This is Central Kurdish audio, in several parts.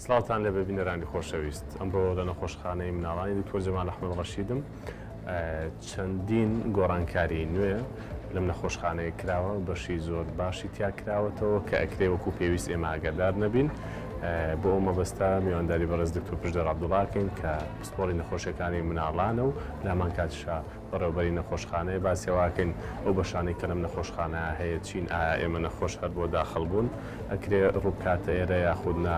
سڵاوتان لێبێ بینەرانی خۆشەویست ئەمڕۆ لە نەخۆشخانەی مناڵانی دکتۆر جەمال ئەحمەد ڕەشیدم چەندین گۆڕانکاری نوێ لەم نەخۆشخانەیە کراوە بەشی زۆر باشی تیا کراوەتەوە کە ئەکرێ وەکو پێویست ئێمە ئاگادار نەبین بۆ ئەو مەبەستە میوانداری بەڕێز دکتۆر پشدەر عەبدوڵاکەین کە پسپۆڕی نەخۆشیەکانی مناڵانە و لامان کاتیشا بەڕێوەبەری نەخۆشخانەیە باسی ئەوە ئەکەین ئەو بەشانەی کە لەم نەخۆشخانەیە هەیە چین ئایا ئێمە نەخۆش هەر بۆ داخڵ بوون ئەکرێ ڕووبکاتە ئێرە یاخود نا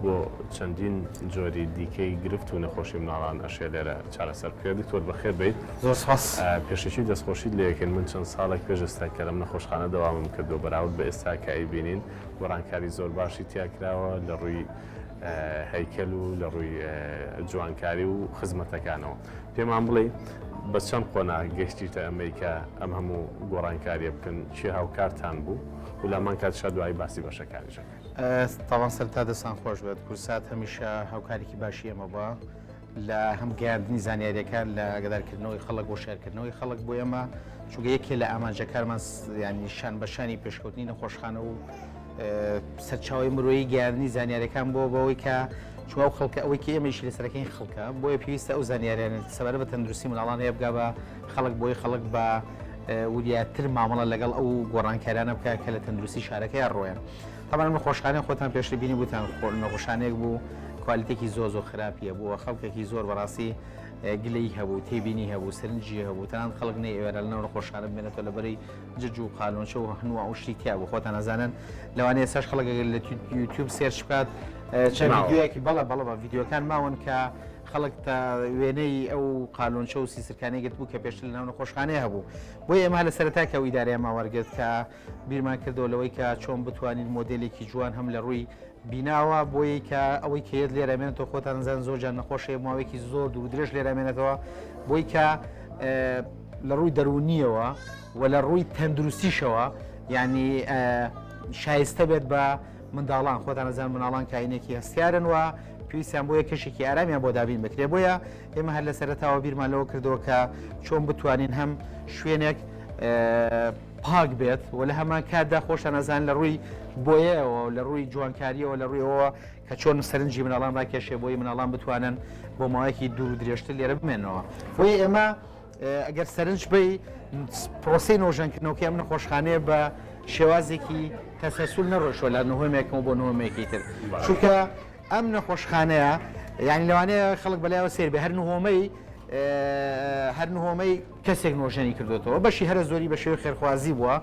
بۆ چەندین جۆری دیکەی گرفت و نەخۆشی مناڵان ئەشێ لێرە چارەسەر بکرێت دکتۆر بەخێر بیت زۆر سپاس پێشەکی دەستخۆشیت لێکەین من چەند ساڵێک پێش ئێستا کە لەم نەخۆشخانە دەوامم کردو بەراورد بە ئێستا کە ئەیبینین گۆڕانکاری زۆر باشی تیا کراوە لە ڕووی هەیکەل و لە ڕووی جوانکاری و خزمەتەکانەوە پێمان بڵێ بە چەند قۆناغ گەشتیتە ئەمەی کە ئەم هەموو گۆڕانکاریە بکەن چی هاوکارتان بوو و لامان کاتشا دوایی باسی بەشەکانیش ئەکەین. تاوان سەرتا دەستان خۆش بێت کورسات هەمیشە هاوکارێکی باشی ئێمە بووە لە هەم گەیاندنی زانیاریەکان لە ئاگدارکردنەوەی خەڵک بۆ شارکردنەوەی خەڵک بۆ ئێمە چونکە یەکێ لە ئامانجەکانمان ینی شان بەشانی پێشکەوتنی نەخۆشخانە و سەرچاوی مرۆیی گەیاندنی زانیاریەکان بۆ بەوەی کە چوە ئەو خەڵکە ئەوەی کە ئێمەیشی لەسەرەکەین خەڵکە بۆیە پێویستە ئەو زانیاریانە سەبارەت بە تەندروستی منداڵان هەیە بگا بە خەڵک بۆی خەڵک بە وریاتر مامەڵە لەگەڵ ئەو گۆڕانکاریانە بکە کە لە تەندروستی شارەکەیان ڕۆیان تەمان نەخۆشخانە خۆتان پێشتر بینی بوتان خۆ نەخۆشانێک بوو کوالیتێکی زۆر زۆر خراپیە بووە خەڵکێکی زۆر بەڕاستی گلەی هەبوو تێبینی هەبوو سەرنجی هەبوو تەنان خەڵک نەیەوێرا لەناو نەخۆشخانە بمێنێتەوە لەبەرەی جج و قالۆنچە و هەنوو ئەو شتی تیا بوو خۆتان ئەزانن لەوانەیە ئێستاش خەڵک ئەگەر لە یوتیوب search بکات چەند ڤیدیۆیەکی بەڵێ بەڵێ بە ڤیدیۆکان ماون کە خەڵک تا وێنەی ئەو قالۆنچە و سیسرکانی گرت بوو کە پێشتر لەناو نەخۆشخانەیە هەبوو بۆیە ئێمە لە سەرەتا کە ئەو ئیدارەیەمان وەرگرت کە بیرمان کردەوە لەوەی کە چۆن بتوانین مۆدێلێکی جوان هەم لە ڕووی بیناوە بۆیە کە ئەوەی کە یەت لێرە مێنێتەوە خۆتان زان زۆر جار نەخۆش هەیە ماوەیەکی زۆر دوور درێژ لێرە مێنێتەوە بۆی کە لە ڕووی دەروونیەوە و لە ڕووی تەندروستیشەوە یعنی شایستە بێت بە منداڵان خۆتان ئەزان مناڵان کاینێکی هەستیارن و پێویستیان بۆیە کەشێکی ئارامیان بۆ دابین بکرێ بۆیە ئێمە هەر لە سەرەتاوە بیرمان لەوە کردەوە کە چۆن بتوانین هەم شوێنێک پاک بێت و لە هەمان کاتدا خۆشتان ئەزان لە ڕووی بۆیەوە لە ڕووی جوانکاریەوە لە ڕووی ئەوە کە چۆن سەرنجی مناڵان ڕاکێشێ بۆی مناڵان بتوانن بۆ ماوەیەکی دوور و درێژتر لێرە بمێنەوە بۆیە ئێمە ئەگەر سەرنج بی پرۆسەی نۆژەنکردنەوەکەی ئەم نەخۆشخانەیە بە شێوازێکی تەسەسول نەڕۆشوە لە نهۆمێکەوە بۆ نهۆمێکی تر چونکە ئەم نەخۆشخانەیە یعنی لەوانەیە خەڵک بەلایەوە سێر بێ هەر نهۆمەی هەر نهۆمەی کەسێک نۆژەنی کردوێتەوە بەشی هەرە زۆری بە شێوەی خێرخوازی بووە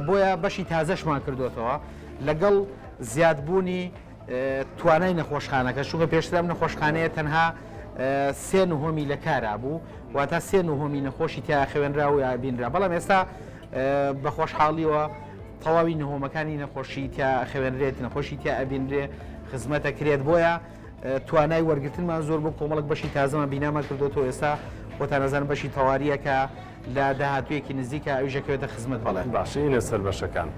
بۆیە بەشی تازەشمان کردوێتەوە لەگەڵ زیادبوونی توانای نەخۆشخانەکە چونکە پێشتر ئەم نەخۆشخانەیە تەنها سێ نهۆمی لە کارا بوو واتە سێ نهۆمی نەخۆشی تیا خەوێنرا و یا بینرا بەڵام ئێستا بە خۆشحاڵیەوە تەواوی نهۆمەکانی نەخۆشی تیا خەوێنرێت نەخۆشی تیا ئەبینرێ خزمەتە کرێت بۆیە توانای وەرگتنمان زۆر بۆ کۆمەڵک بەشی تازەمان بینامان کردوەوە ئێستا خۆتان ئەزانن بەشی تەواریەکە لە داهاتوویەکی نزیکا ئەویش ئەکەوێتە خزمەت بەڵێ. باشە ئینە سەر بەشەکان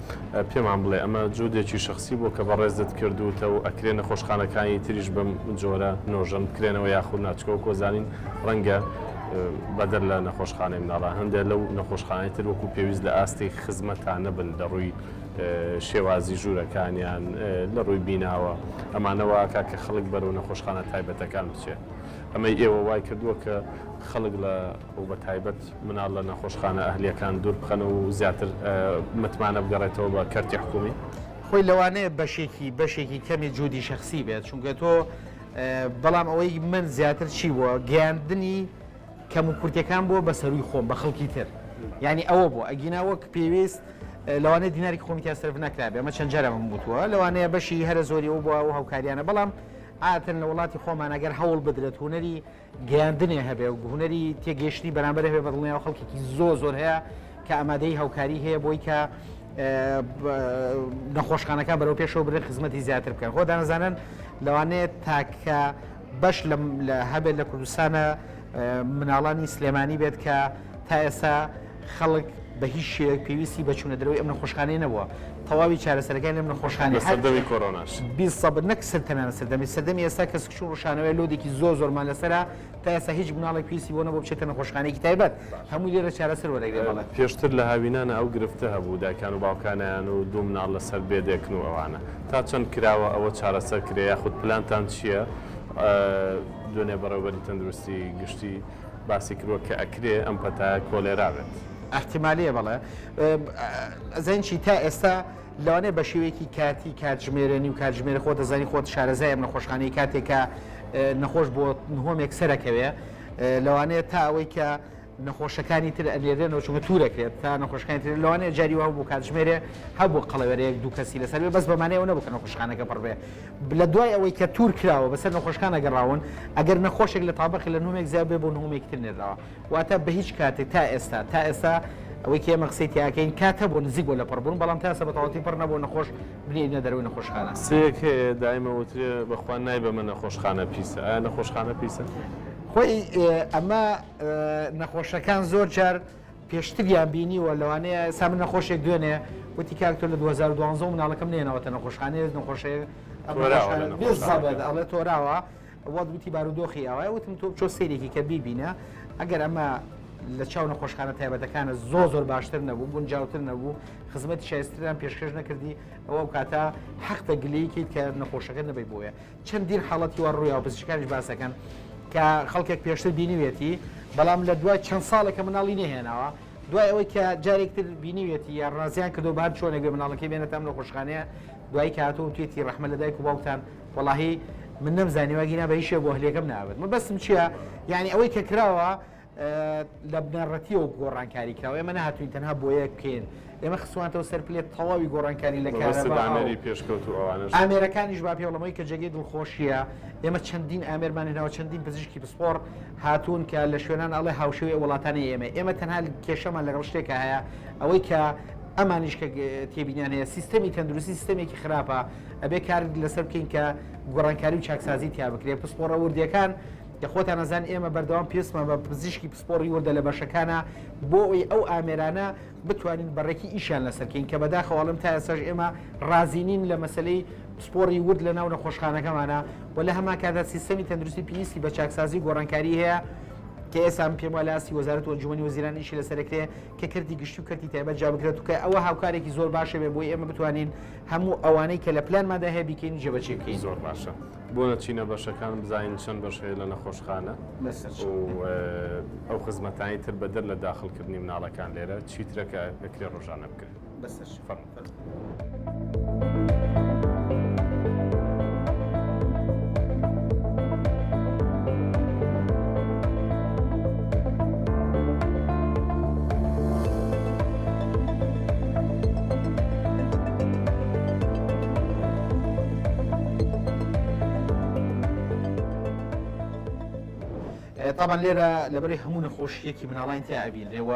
پێمان بڵێ ئەمە جودێکی شەخسی بووە کە بەڕێزت کردووتە و ئەکرێ نەخۆشخانەکانی تریش بەم جۆرە نۆژەن بکرێنەوە یاخود نا چونکە وەکو ئەزانین ڕەنگە بەدەر لە نەخۆشخانەی مناڵان هەندێ لەو نەخۆشخانەی تر وەکو پێویست لە ئاستی خزمەتا نەبن لە ڕووی شێوازی ژوورەکانیان لە ڕووی بیناوە ئەمانە وا ئەکا کە خەڵک بەرەو نەخۆشخانە تایبەتەکان بچێ ئەمەی ئێوە وای کردووە کە خەڵک لە و بە تایبەت مناڵ لە نەخۆشخانە ئەهلییەکان دوور بخەنەوە و زیاتر متمانە بگەڕێتەوە بە کەرتی حکوومی؟ خۆی لەوانەیە بەشێکی بەشێکی کەمی جودی شەخسی بێت چونکە تۆ بەڵام ئەوەی من زیاتر چی بووە گەیاندنی کەم و کورتەکان بووە بە سەروی خۆم بە خەڵکی تر یعنی ئەوە بوو ئەگینا وەک پێویست لەوانەیە دیناری خۆمی تیا سەرف نەکرابێ ئەمە چەند جارە من وتووە لەوانەیە بەشی هەرە زۆری ئەو بووە ئەو هاوکاریانە بەڵام عادەتەن لە وڵاتی خۆمان ئەگەر هەوڵ بدرێت هونەری گەیاندنێ هەبێ و هونەری تێگەیشتنی بەرامبەر هەبێ بەدڵنیاوە خەڵکێکی زۆر زۆر هەیە کە ئامادەی هاوکاری هەیە بۆی کە نەخۆشخانەکان بەرەو پێشەوە برێن خزمەتی زیاتر بکەن خۆ دانەزانن لەوانەیە تاکە بەش لە هەبێت لە کوردستانە مناڵانی سلێمانی بێت کە تا ئێستا خەڵک بە هیچ شێوەیەک پێویستی بە چوونە دەرەوەی ئەم نەخۆشخانەیە نەبووە. تەواوی چارەسەرەکانی لەم نەخۆشخانەیە لە سەردەمی کۆرۆناش. بیزەبت نەک سەر تەنانە سەردەمی سەردەمی ئێستا کە سکچوون ڕشانەوەی load ێکی زۆر زۆرمان لەسەرە تا ئێستا هیچ مناڵێک پێویستی بۆ نەبوو بچێتە نەخۆشخانەیەکی تایبەت هەمووی لێرە چارەسەر وەرەگرێ بەڵێ. پێشتر لە هاوینانە ئەو گرفتە هەبوو دایکان و باوکانیان و دوو مناڵ لەسەر bed ێکن و ئەوانە تا چەند کراوە ئەوە چارەسەر کرێ یاخود پلانتان چییە دوێنێ بەڕێوبەری تەندروستی گشتی باسی کردوە کە ئەکرێ ئەم پەتایە کۆلێرا بێت. ئیحتیمالیە بەڵێ ئەزانی چی تا ئێستا لەوانەیە بە شێوەیەکی کاتی کاتژمێرە نیو کاتژمێرە خۆت دەزانی خۆت شارەزای ئەم نەخۆشخانەی کاتێک کە نەخۆش بۆ نهۆمێک سەرەکەوێ لەوانەیە تا ئەوەی کە نەخۆشەکانی تر ئەنێرێنەوە چونکە توورەکرێت تا نەخۆشەکانی تر لەوانەیە جاری وا بوو کاتژمێرێ هەبوو قەڵەوێرەیەک دوو کەسی لەسەر بێ بەس بەمانەیەوە نەبوو کە نەخۆشخانەکە پڕ بێ لە دوای ئەوەی کە تور کراوە بەسەر نەخۆشکانە گەڕاون ئەگەر نەخۆشێک لە تابقی لە نهۆمێک زیاد بێ بۆ نهۆمێکی تر نێراوە واتە بە هیچ کاتێک تا ئێستا تا ئێستا ئەوەی کە ئێمە قسەی تیاکەین کات هەبوو نزیک بوو لە پڕبوون بەڵام تا ئێستا بە تەواوەتی پڕ نەبوو نەخۆش بنێرینە دەرەوەی نەخۆشخانە. قسەیەک هەیە دایمە وترێ بەخوا نایبەمە نەخۆشخانە پیسە ئایا نەخۆشخانە پیسە؟ خۆی ئەمە نەخۆشەکان زۆر جار پێشتریان بینیوە لەوانەیە ئێستا من نەخۆشێک دوێنێ وتی کاک تۆ لە 2012 مناڵەکەم نێنەوەتە نەخۆشخانەیە نەخۆشەیە ئەڵێ تۆراوە وەت وتی بارودۆخی ئاوایە وتم تۆ بچۆ سەیرێکی کە بیبینە ئەگەر ئەمە لە چاو نەخۆشخانە تایبەتەکانە زۆ زۆر باشتر نەبوو گونجاوتر نەبوو خزمەتی شایستریان پێشکەش نەکردی ئەوە ئەو کاتە حەقتە گلەیی کە نەخۆشەکە نەبەی بۆیە چەندین حاڵەتی وا ڕوویاوە پزیشکانیش باسەکەن کە خەڵکێک پێشتر بینیوێتی بەڵام لە دوای چەند ساڵێکە مناڵی نەهێناوە دوای ئەوەی کە جارێکتر بینیوێتی یا ڕازیان کردو بە هەر چۆنێک بێ مناڵەکەی بێنێتە ئەم نەخۆشخانەیە دوایی کە هاتووە وتویەتی ڕەحمە لە دایک و باوکتان وەڵاهی من نەمزانیوە گینا بە هیچ شێوە بۆ ئەهلیەکەم نابێت مەبەستم چییە یعنی ئەوەی کە کراوە لە بنەڕەتیەوە گۆڕانکاری کراوە ئێمە نەهاتوین تەنها بۆ یەک بکەین ئێمە خستوانتەوە سەر پلێت تەواوی گۆڕانکاری لە کارەبا ئامێری پێشکەوتوو ئەوانەش ئامێرەکانیش با پێڵەمەی کە جێگەی دڵخۆشیە ئێمە چەندین ئامێرمان هێناوە چەندین پزیشکی پسپۆڕ هاتوون کە لە شوێنان ئەڵێ هاوشێوەی وڵاتانی ئێمە ئێمە تەنها کێشەمان لەگەڵ شتێکە هەیە ئەوەی کە ئەمانیش کە تێبینیان هەیە سیستەمی تەندروستی سیستەمێکی خراپە ئەبێ کار لەسەر بکەین کە گۆڕانکاری و چاکسازی تیا بکرێت پسپۆڕە وردیەکان کە خۆتان ئەزان ئێمە بەردەوام پێویستمان بە پزیشکی پسپۆڕی وردە لە بەشەکانە بۆ ئەوەی ئەو ئامێرانە بتوانین بەڕێکی ئیشیان لەسەر کەین کە بەداخەوە ئەڵێم تا ئێستاش ئێمە ڕازی نین لە مەسەلەی پسپۆڕی ورد لە ناو نەخۆشخانەکەمانە و لە هەمان کاتدا سیستەمی تەندروستی پێویستی بە چاکسازی و گۆڕانکاری هەیە کە ئێستا من پێم وایە لە ئاستی وەزارەت و ئەنجومەنی وەزیران ئیشی لەسەر ئەکرێ کە کەرتی گشتی و کەرتی تایبەت جیا بکرێت و کە ئەوە هاوکارێکی زۆر باشە بێ بۆی ئێمە بتوانین هەموو ئەوانەی کە لە پلانماندا هەیە بیکەین و جێبەجێ بکەین. زۆر باشە. بۆ نەچینە بەشەکان بزانین چەند بەش هەیە لە نەخۆشخانە و ئەو خزمەتانی تر بەدەر لە داخڵکردنی مناڵەکان لێرە چیترە کە ئەکرێ ڕۆژانە بکرێت؟ فەرموو. تاوان لێرە لەبەری هەموو نەخۆشیەکی مناڵین تیا ئەبینرێ و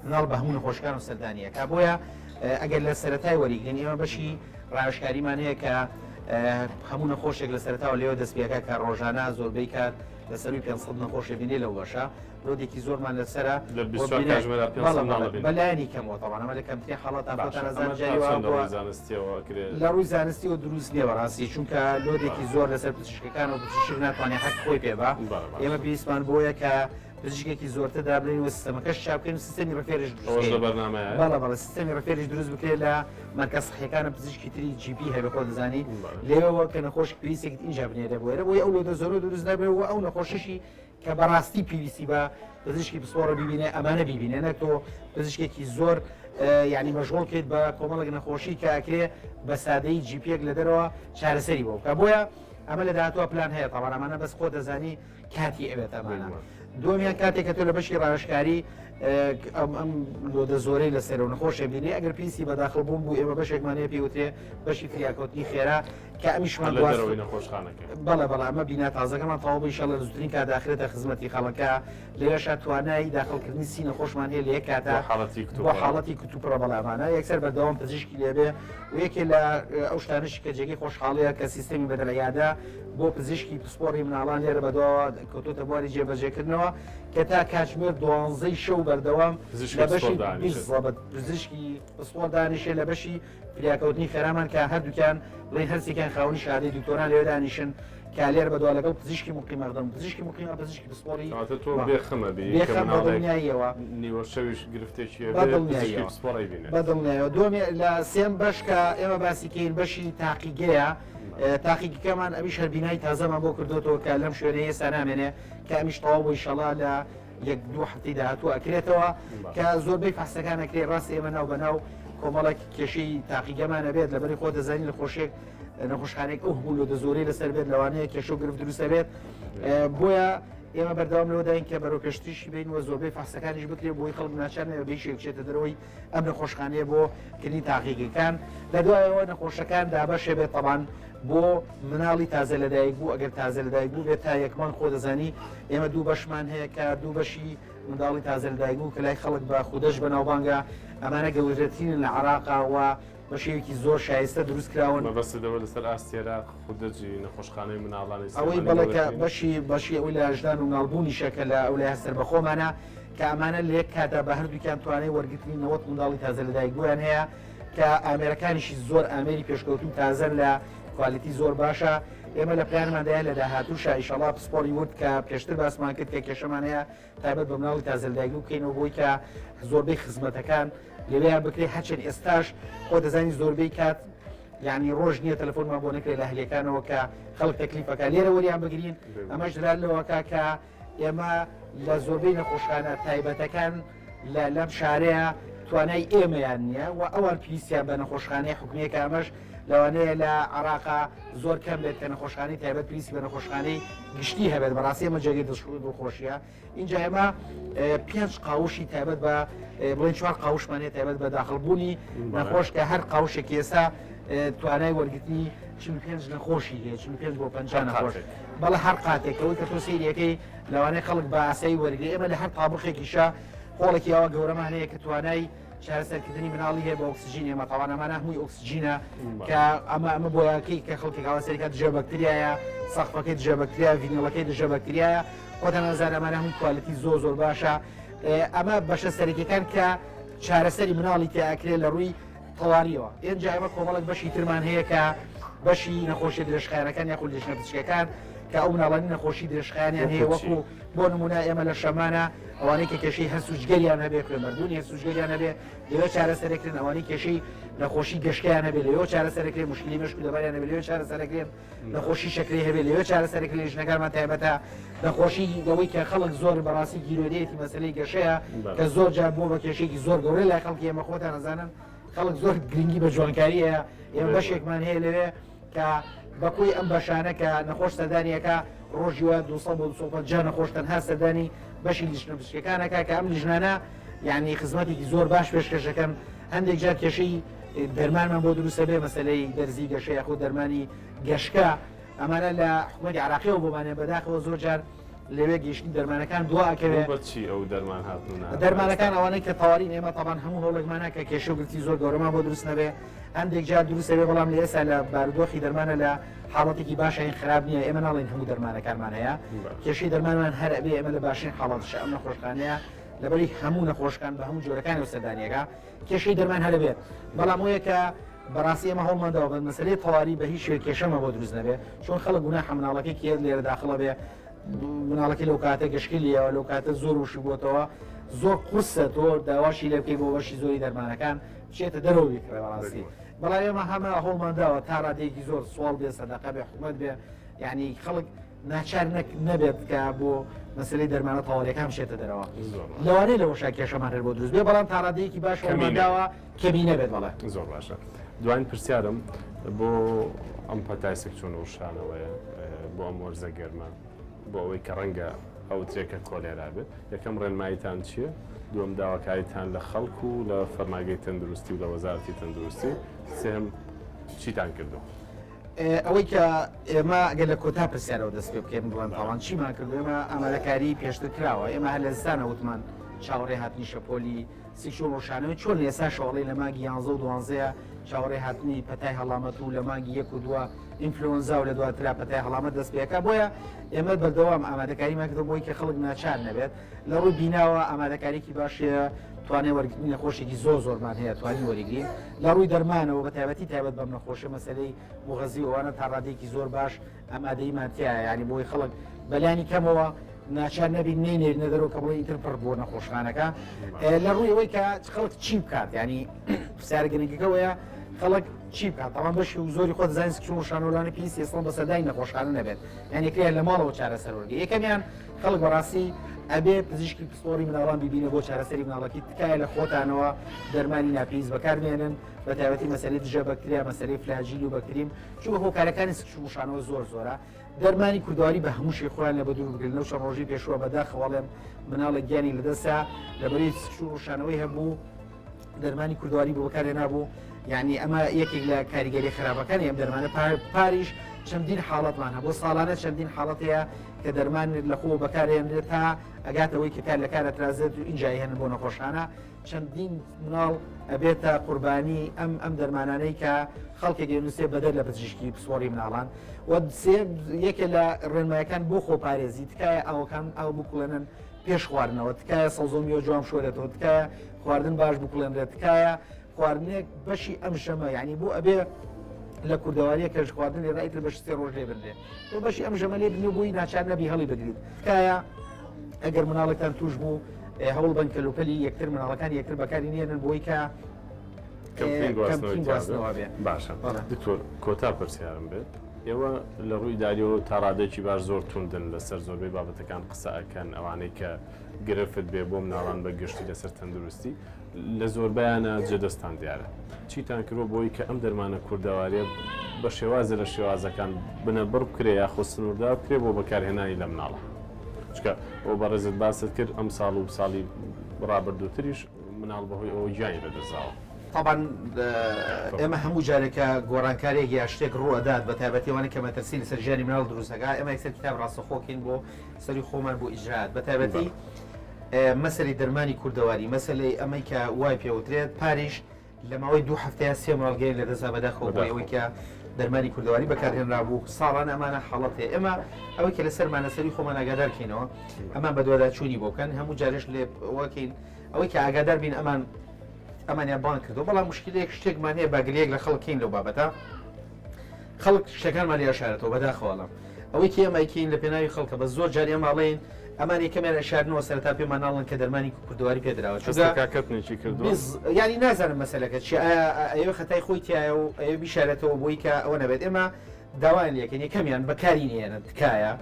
مناڵ بە هەموو نەخۆشەکان و سەردانیەکە بۆیە ئەگەر لە سەرەتای وەریگرین ئێمە بەشی ڕاوێژکاریمان هەیە کە هەموو نەخۆشێک لە سەرتاوە لێوە دەستپێکە کە ڕۆژانە زۆربەی کات لە سەروی 500 نەخۆشێ بینێ لەو بەشە load ێکی زۆرمان لەسەرە لە 24 کاتژمێرا 500 مناڵ ئەبینن. بەلایەنی کەمەوە تەبعەن ئەمە لە کەمترین حاڵەتا باشە خۆتان ئەمە ئەزانن تا جاری وا چەند لە بووە ڕووی زانستیەوە ئەکرێ؟ لە ڕووی زانستیەوە دروست نییە بەڕاستی چونکە load ێکی زۆر لەسەر پزیشکەکانە و پزیشک ناتوانێت حەقی خۆی پێ با بەڵێ باشە. ئێمە پێویستمان بۆیە کە پزیشکێکی زۆرتر دابنێین و سیستەمەکەش چاک بکەین و سیستەمی refer یش دروست ئەوەش لە بکەین. بەرنامەیە؟ بەڵێ بەڵێ سیستەمی refer یش دروست بکرێت لە مەرکەز سەحیەکانە پزیشکی تری GP هەبێ خۆت دەزانی بەڵێ. لێوەوە کە نەخۆش پێویستێکت ئینجا بنێرێ بۆ ئێرە بۆیە ئەو load ە زۆرە دروست نەبێ و ئەو نەخۆشەشی کە بەڕاستی پێویستی بە پزیشکی پسپۆڕە بیبینێ ئەمانە بیبینێ نەک تۆ پزیشکێکی زۆر یعنی مەشغوڵ کرد بە کۆمەڵێک نەخۆشی کە ئەکرێ بە سادەی GP یەک لە دەرەوە چارەسەری بۆ بکە بۆیە ئەمە لە داهاتوە پلان هەیە تاوان ئەمانە بەس خۆ دەزانی کاتی ئەوێت ئەمانە دومیان کاتێک کە تۆ لە بەشی ڕاوێژکاری ئەم ئەم load ە زۆرەی لەسەر و نەخۆشێ بینی ئەگەر پێویستی بە داخڵ بوون بوو ئێمە بەشێکمان هەیە پێوترێ بەشی فریاکەوتنی خێرا کە ئەمیشمان لە گواست دەرەوەی نەخۆشخانەکە. بەڵێ بەڵێ ئەمە بینا تازەکەمان تەواو بوو ئیشەڵا لە زووترین کات داخرێتە خزمەتی خەڵکە لێرەشا توانای داخڵکردنی 30 نەخۆشمان هەیە لە یەک کاتا بۆ حاڵەتی بۆ کتوپڕ. حاڵەتی کتوپڕە بەڵێ ئەمانە یەکسەر بەردەوام پزیشکی لێبێ و یەکێ لە ئەو شتانەشی کە جێگەی خۆشحاڵیە کە سیستەمی بەدەل عیادە بۆ پزیشکی پسپۆڕی مناڵان لێرە بەدواوە کەوتۆتە بواری جێبەجێکردنەوە کە تا کاتژمێر دوانزەی شەو بەردەوام لە بەشی پزیشکی پسپۆڕ دانیشێ لە بەشی فریاکەوتنی خێرامان کە هەردووکیان بڵێن هەرسێکیان خاوەنی شادەی دکتۆران لەوێ دانیشن کە لێرە بەدوا لەگەڵ پزیشکی مقیم مەخدەم پزیشکی مقیمە پزیشکی پسپۆڕی تۆ بێخەمە بی بێخەم بەدڵنیاییەوە نیوە شەویش گرفتێکی بەدڵنیاییەوە پسپۆڕی بینێت بەدڵنیایەوە دووەم لە سێم بەش کە ئێمە باسی کەین بەشی تاقیگەیە تاقیگەکەمان ئەمیش هەر بینای تازەمان بۆ کردوتەوە کە لەم شوێنەی ئێستا نامێنێ کە ئەمیش تەواو بۆ ئیشەڵا لە یەک دوو هەفتەی داهاتوو ئەکرێتەوە کە زۆربەی فەحسەکان ئەکرێ ڕاست ئێمە ناو بەناو کۆمەڵێک کێشەی تاقیگەمان ئەبێت لەبەری خۆ دەزانین لە خۆشێک نەخۆشخانێک ئەو هەموو لۆدە زۆرەی لەسەر بێت لەوانەیە کێشە و گرفت دروستە بێت بۆیە ئێمە بەردەوام لەوەداین کە بەرەو پێشتریشی بین و زۆربەی فەحسەکانیش بکرێت بۆی خەڵک ناچار نەبێت بە هیچ بچێتە دەرەوەی ئەم نەخۆشخانەیە بۆ کردنی تاقیگەکان لە دوایەوە نەخۆشەکان دابەشێ بێت تەبان بۆ مناڵی تازە لەدایک بوو ئەگەر تازە لەدایک بوو بێت تا یەکمان خۆ دەزانی ئێمە دوو بەشمان هەیە کە دوو بەشی منداڵی تازە لەدایک بوو کە لای خەڵک بە خودەش بەناوبانگە ئەمانە گەورەترینن لە عراقا و بە شێوەیەکی زۆر شایستە دروست کراون. مەبەستت ئەوە لەسەر ئاستی عێراق خودەجی نەخۆشخانەی مناڵانی ئەوەی سلێمانی بەڵێ کە گەورەترینە؟ بەشی بەشی ئەوەی لە ژنان و مناڵبوونیشە کە لە ئەولایە سەربەخۆمانە کە ئەمانە لە یەک کاتدا بە هەردووکیان توانای وەرگرتنی 90 منداڵی تازە لەدایکبوویان هەیە کە ئامێرەکانیشی زۆر ئامێری پێشکەوتوو تازەن لە quality زۆر باشە ئێمە لە پلانماندایە لە داهاتووشا ئیشەڵا پسپۆڕی ورد کە پێشتر باسمان کرد کە کێشەمان هەیە تایبەت بە مناڵی تازە لەدایکبوو بکەینەوە بۆی کە زۆربەی خزمەتەکان لەوێیان بکرێت هەرچەند ئێستاش خۆ دەزانی زۆربەی کات یعنی ڕۆژ نییە تەلەفۆنمان بۆ نەکرێت لە هەلیەکانەوە کە خەڵک تەکلیفەکە لێرە وەریان بگرین ئەمەش دلال لەوەکە کە ئێمە لە زۆربەی نەخۆشخانە تایبەتەکان لە لەم شارەیە توانای ئێمەیان نییە و ئەوان پێویستیان بە نەخۆشخانەی حکومیەکە ئەمەش لەوانەیە لە عراقا زۆر کەم بێت کە نەخۆشخانەی تایبەت پێویستی بە نەخۆشخانەی گشتی هەبێت بەڕاستی ئەمە جێگەی دڵخۆشیە اینجا ئێمە پێنج قاوشی تایبەت بە بڵێن چوار قاوشمان هەیە تایبەت بە داخڵبوونی نەخۆش کە هەر قاوشێکی ئێستا توانای وەرگرتنی 45 نەخۆشی هەیە 45 بۆ 50 نەخۆش بەڵێ هەر قاتێک ئەوەی کە تۆ سەیرەکەی لەوانەیە خەڵک بە ئاسایی وەرگری ئێمە لە هەر تابقێکیشە هۆڵێکی ئەوە گەورەمان هەیە کە توانای چارەسەرکردنی مناڵی هەیە بە ئۆکسجین ئێمە تاوان ئەمانە هەمووی ئۆکسجینە کە ئەمە ئەمە بۆیاکەی کە خەڵکی کاوە سەریکە دژە بەکتریایە سەقفەکەی دژە بەکتریا ڤینیڵەکەی دژە بەکتریایە خۆتان ئەزان ئەمانە هەموو quality زۆر زۆر باشە ئەمە بەشە سەرەکیەکان کە چارەسەری مناڵی تیا ئەکرێت لە ڕووی تەواریەوە ئێنجا ئێمە کۆمەڵێک بەشی ترمان هەیە کە بەشی نەخۆشی درێژخایەنەکان یاخود لیژنە پزیشکەکان کە ئەو مناڵانی نەخۆشی درێژخایەنیان هەیە وەکو بۆ نمونە ئێمە لە شەمانە ئەوانەی کە کێشەی هەرس و جگەریان هەبێ خوێنبەربوونی هەرس و جگەریان هەبێ لەوێ چارەسەرەکرێن ئەوانەی کێشەی نەخۆشی گەشکیان هەبێ لەوێ چارەسەرەکرێن مشکلی مێشک و دەماریان هەبێ لەوێ چارەسەرەکرێن نەخۆشی شەکرەی هەبێ لەوێ چارەسەرەکرێن لیژنەکانمان تایبەتە نەخۆشی ئەوەی کە خەڵک زۆر بەڕاستی گیرۆدەیەتی مەسەلەی گەشەیە کە زۆر جار بووە بە کێشەیەکی زۆر گەورە لای خەڵکی ئێمە خۆتان ئەزانن خەڵک زۆر گرنگی بە جوانکاری هەیە ئێمە بەشێکمان هەیە لەوێ کە بە کۆی ئەم بەشانە کە نەخۆش سەردانیەکە ڕۆژی وە 200 بۆ 250 نەخۆش تەنها سەردانی بەشی لیژنە پزیشکەکانەکە کە ئەم لیژنانە یعنی خزمەتێکی زۆر باش پێشکەشەکەن هەندێک جار کێشەی دەرمانمان بۆ دروستە بێ مەسلەی دەرزی گەشە یاخود دەرمانی گەشکە ئەمانە لە حکومەتی عراقیەوە بۆمانە بەداخەوە زۆر جار لەوێ گەیشتنی دەرمانەکان دوا ئەکەوێ. بۆ چی ئەو دەرمان هاتن و نەهاتن دەرمانەکان ئەوانەی کە تەوارین ئێمە تەبان هەموو هەوڵێکمانە کە کێشە و گرفتی زۆر گەورەمان بۆ دروست نەبێ هەندێک جار دروست ئەبێ بەڵام لە ئێستا لە بارودۆخی دەرمانە لە حاڵەتێکی باشە این خراپ نییە ئێمە ناڵێین هەموو دەرمانەکانمان هەیە کێشەی دەرمانمان هەر ئەبێ ئێمە لە باشترین حاڵەتشە ئەم نەخۆشخانەیە لەبەری هەموو نەخۆشکان بە هەموو جۆرەکانی و سەردانیەکە کێشەی دەرمان هەر ئەبێت بەڵام ئەوەیە کە بەڕاستی ئێمە هەوڵمان داوە بە مەسەلەی تەواری بە هیچ شێوەیەک کێشەمان بۆ دروست نەبێ چۆن خەڵک گوناحە مناڵەکەی کێت لێرە داخڵە بێ مناڵەکەی لەو کاتە گەشکی لێەوە لەو کاتە زۆر وشک بۆتەوە زۆر قورسە تۆ داواشی لێ بکەی بۆ بەشی زۆری دەرمانەکان بچێتە دەرەوە بیکڕێ بەڕاستی بەڵام ئێمە هەمە هەوڵمان داوە تا ڕادەیەکی زۆر سواڵ بێ سەدەقە بێ حکومەت بێ یعنی خەڵک ناچار نەبێت کە بۆ مەسلەی دەرمانە تەواوەکان بچێتە دەرەوە لەوانەیە لەوەشا کێشەمان هەر بۆ دروست بێ بەڵام تا ڕادەیەکی باش هەوڵمان داوە کەمی نەبێت بەڵێ. زۆر باشە دواین پرسیارم بۆ ئەم پەتای سکچوون و ڕشانەوەیە بۆ ئەم وەرزە گەرمە بۆ ئەوەی کە ڕەنگە ئەوترێکە کۆلێرا بێت یەکەم ڕێنماییتان چییە دووەم داواکاریتان لە خەڵک و لە فەرماگەی تەندروستی و لە وەزارەتی تەندروستی سێم چیتان کردو؟ ئەوەی کە ئێمە گەر لە کۆتا پرسیارەوە دەست پێ بکەین بڵێن تاوان چیمان کردو ئێمە ئامادەکاری پێشتر کراوە ئێمە هەر لە زستانە وتمان چاوەڕێ هاتنی شەپۆلی سیکشۆ ڕۆشانەوەی چۆن ئێستا شەوەڵی لە مانگی یانزە و دوانزەیە. چاوەڕێ هاتنی پەتای هەڵامەت و لە مانگی یەک و دووە ئینفلۆنزا و لە دواترا پەتای هەڵامەت دەست پێکا بۆیە ئێمە بەردەوام ئامادەکاریمان کردو بۆی کە خەڵک ناچار نەبێت لە ڕووی بیناوە ئامادەکاریکی باشەیە توانای وەرگرتنی نەخۆشێکی زۆر زۆرمان هەیە توانی وەریگرین لە ڕووی دەرمانەوە بە تایبەتی تایبەت بەم نەخۆشی مەسلەی موغەزی ئەوانە تا ڕادەیەکی زۆر باش ئامادەیمان تایە یانی بۆی خەڵک بەلانی کەمەوە ناچار نەبین نەینێرنە دەرەوە کە بڵێ ئیتر پڕ بووە نەخۆشخانەکە لە ڕووی ئەوەی کە خەڵک چی بکات ینی پرسیارە گرنگەکەوەیە خەڵک چی بکات تەمان بەشی و زۆری خۆت زانین سکچون و شانۆلانی پێویستی ئێستا بە سەردانی نەخۆشخانە نەبێت یعنی کرێ لە ماڵەوە چارەسەر وەرگری یەکەمیان خەڵک بەڕاستی ئەبێ پزیشکی پسپۆڕی مناڵان ببینە بۆ چارەسەری مناڵەکەی تکایە لە خۆتانەوە دەرمانی ناپێویست بەکارمێنن بە تایبەتی مەسەلەی دژە بەکتریا مەسەلەی فلاجیل و بەکتریم چونکە هۆکارەکانی سکچووشانەوە زۆر زۆرە دەرمانی کوردواری بە هەموو شێ خۆیان لە بەدوور بگرن لەو چەند ڕۆژی پێشووە بەداخەوەڵێم مناڵێک گیانی لەدەستا لەبەری سکچووشانەوەی هەبوو دەرمانی کوردواری بۆ بەکارهێنابوو یعنی ئەمە یەکێک لە کاریگەری خراپەکانی ئەم دەرمانە پاریش چەندین حاڵەتمان هەبوو ساڵانە چەندین حاڵەت هەیە کە دەرمان لە خۆ بەکارهێنرێت تا ئەگاتەوەی کە کار لە کارە ترازێت و ئینجای هێنن بۆ نەخۆشخانە چەندین مناڵ ئەبێتە قوربانی ئەم ئەم دەرمانانەی کە خەڵکێک دەنووسێ بەدەر لە پزیشکی پسپۆڕی مناڵان و سێ یەکێ لە ڕێنمایەکان بۆ خۆپارێزی تکایە ئاوەکان ئاو بکوڵێنن پێش خواردنەوە تکایە سەوزە و میوە جوان بشۆرێتەوە تکایە خواردن باش بکوڵێنرێت تکایە خواردنێک بەشی ئەم ژەمە یعنی بۆ ئەبێ لە کوردەواریە کەش خواردن لێ ڕایتر بەش سێ ڕۆژ لێ بنرێ تۆ بەشی ئەم ژەمە لێ بنێ بۆی ناچار نەبی هەڵی بگریت تکایە ئەگەر مناڵێکتان توش بوو هەوڵ بن کەلوپەلی یەکتر مناڵەکان یەکتر بەکاری نێنن بۆی کە کەمترین گواستنەوە بێ باشە دکتۆر کۆتا پرسیارم بێت ئێوە لە ڕووی داریەوە تا ڕادێکی باش زۆر توندن لەسەر زۆربەی بابەتەکان قسە ئەکەن ئەوانەی کە گرفت بێ بۆ مناڵان بە گشتی لەسەر تەندروستی لە زۆربەیانە جێدەستان دیارە. چیتان کردوە بۆی کە ئەم دەرمانە کوردەواریە بە شێوازێ لە شێوازەکان بنەبڕ بکرێ یاخۆ سنوردار بکرێ بۆ بەکارهێنانی لە مناڵا؟ چونکە ئەوە بەڕێزت باست کرد ئەمساڵ و ساڵی ڕابردووتریش مناڵ بەهۆی ئەوە گیانی لەدەستداوە. تەبعەن ئێمە هەموو جارێک کە گۆڕانکاریەک یا شتێک ڕوو ئەدات بە تایبەتی ئەوانەی کە مەترسی لەسەر ژیانی مناڵ دروست ئەکا ئێمە یەکسەر کتاب ڕاستەخۆکەین بۆ سەری خۆمان بۆ ئیجرائات بە تایبەتی مەسەلەی دەرمانی کوردەواری، مەسەلەی ئەمەی کە وای پێوترێت، پاریش لە ماوەی دوو هەفتەیە سێ مناڵ گیانی لەدەستدا بەداخەوە بۆی ئەوەی کە دەرمانی کوردەواری بەکارهێنرابوو ساڵانە ئەمانە حاڵەت هەیە ئێمە ئەوەی کە لەسەرمانە سەری خۆمان ئاگادار کەینەوە ئەمان بەدواداچوونی بۆ بکەن هەموو جارێش لێ وەکەین ئەوەی کە ئاگادار بین ئەمان ئەمانیان بانگ کردو بەڵام مشکلەیەک شتێکمان هەیە باگریەک لە خەڵکین لەو بابەتە خەڵک شتەکانمان لێ ئەشارێتەوە بەداخەوە ئەڵێم ئەوەی کە ئێمە ئەیکەین لە پێناوی خەڵکە بەس زۆر جار ئێمە ئەڵێین ئەمان یەکەمیان ئەشارنەوە سەرەتا پێمان ناڵێن کە دەرمانی کوردەواری پێ دراوە چونکە هەستەکا کەتنێکی کردووە بز یانی نازانم مەسەلەکە چیە ئایا ئەیەوێ خەتای خۆی تیایە و ئەیەوێ بیشارێتەوە بۆی کە ئەوە نەبێت ئێمە داوایان لێکەین یەکەمیان بەکاری نەهێنن تکایە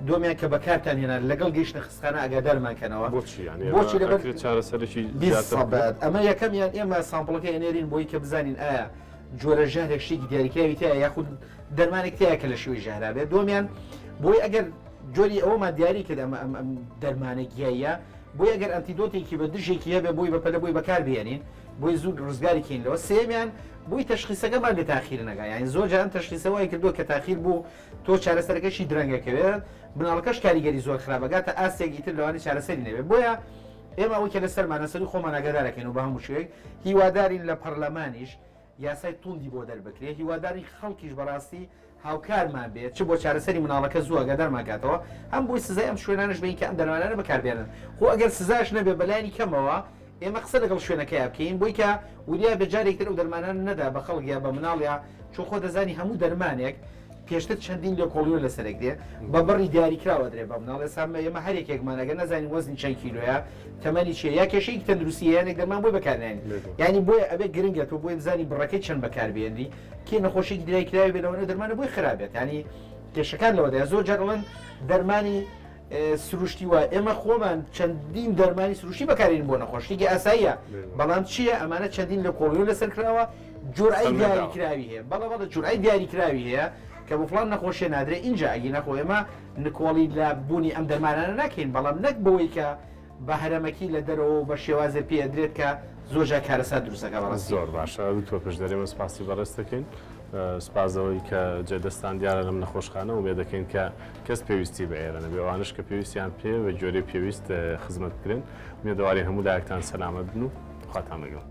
دووەمیان کە بەکارتان هێنا لەگەڵ گەیشتنە خستخانە ئاگادارمان کەنەوە بۆچی یانی بۆچی لەبەر ئەکرێت چارەسەرێکی زیاتر بکرێت؟ بالضبط ئەمە یەکەمیان ئێمە sample ەکە ئەنێرین بۆی کە بزانین ئایا جۆرە ژەهرێک شتێکی دیاریکراوی تایە یاخود دەرمانێک تایە کە لە شێوەی ژەهرا بێت دووەمیان بۆی ئەگەر جۆری ئەوەمان دیاری کرد ئەمە ئەم ئەم دەرمانە گیاییە بۆی ئەگەر antidote ێکی بە دژێکی هەبێ بۆی بەپەلە بۆی بەکاربهێنین بۆی زوو ڕزگاری کەین لەوە سێمیان بۆی تەشخیسەکەمان لێ تاخیر نەکا یانی زۆر جار ئەم تەشخیسە وای کردووە کە تاخیر بوو تۆ چارەسەرەکەشی درەنگەکەوێت مناڵەکەش کاریگەری زۆر خراپەگاتە ئاستێک ئیتر لەوانی چارەسەری نەبێت بۆیە ئێمە ئەوەی کە لەسەرمانە سەروی خۆمان ئاگادارەکەین و بە هەموو شێوەیەک هیوادارین لە پەرلەمانیش یاسای توندی بۆ دەربکرێ، هیوادارین خەڵکیش بەڕاستی هاوکارمان بێت چ بۆ چارەسەری مناڵەکە زوو ئاگادارمان کاتەوە هەم بۆی سزای ئەم شوێنانەش بەین کە ئەم دەرمانانە بەکاربێنن خۆ ئەگەر سزاش نەبێ بەلایەنی کەمەوە ئێمە قسە لەگەڵ شوێنەکەیا بکەین بۆی کە وریا بێ جارێک تر ئەو دەرمانانە نەدا بە خەڵک یا بە مناڵ یا چون خۆ دەزانی هەموو دەرمانێک پێشتر چەندین لێکۆڵینەوە لەسەر ئەکرێ بە بڕی دیاریکراو ئەدرێ بە مناڵ ئێستا ئێمە هەر یەکێکمان ئەگەر نەزانین وەزنی چەند کیلۆیە تەمەنی چیە یا کێشەیەکی تەندروستی هەیە هەندێک دەرمان بۆی بەکارناێنین یانی بۆیە ئەبێ گرنگە تۆ بۆی بزانی بڕەکەی چەند بەکاربێنری کێ نەخۆشیێکی دیاریکراوی بێ لەوانەیە دەرمانە بۆی خراپ بێت یانی کێشەکان لەوەدایە زۆر جار ئەڵێن دەرمانی سروشتی وایە ئێمە خۆمان چەندین دەرمانی سروشتی بەکارین بۆ نەخۆش شتێکی ئاساییە بەڵام چییە ئەمانە چەندین لە کۆڵیۆ لەسەر کراوە جورئەی دیاریکراوی هەیە بەڵێ بەڵێ جورئەی دیاریکراوی هەیە کە بۆ فڵان نەخۆشیە نادرێ ئینجا ئەگینا خۆ ئێمە نکۆڵی لە بوونی ئەم دەرمانانە ناکەین بەڵام نەک بەوەی کە بە هەرەمەکی لە دەرەوە و بە شێوازێ پێ ئەدرێت کە زۆر جار کارەسات دروست ئەکا بەڕاستی. زۆر باشە دکتۆر پشدەر ئێمە سپاسی بەڕێز دەکەین سپاس ئەوەی کە جێ دەستان دیارە لەم نەخۆشخانە ئومێد دەکەین کە کەس پێویستی بە ئێرە نەبێ ئەوانەش کە پێویستیان پێ بە گوێرەی پێویست خزمەت بکرێن ئومێدەوارین هەموو لایەکتان سەلامەت بن و خواتان لەگەڵ.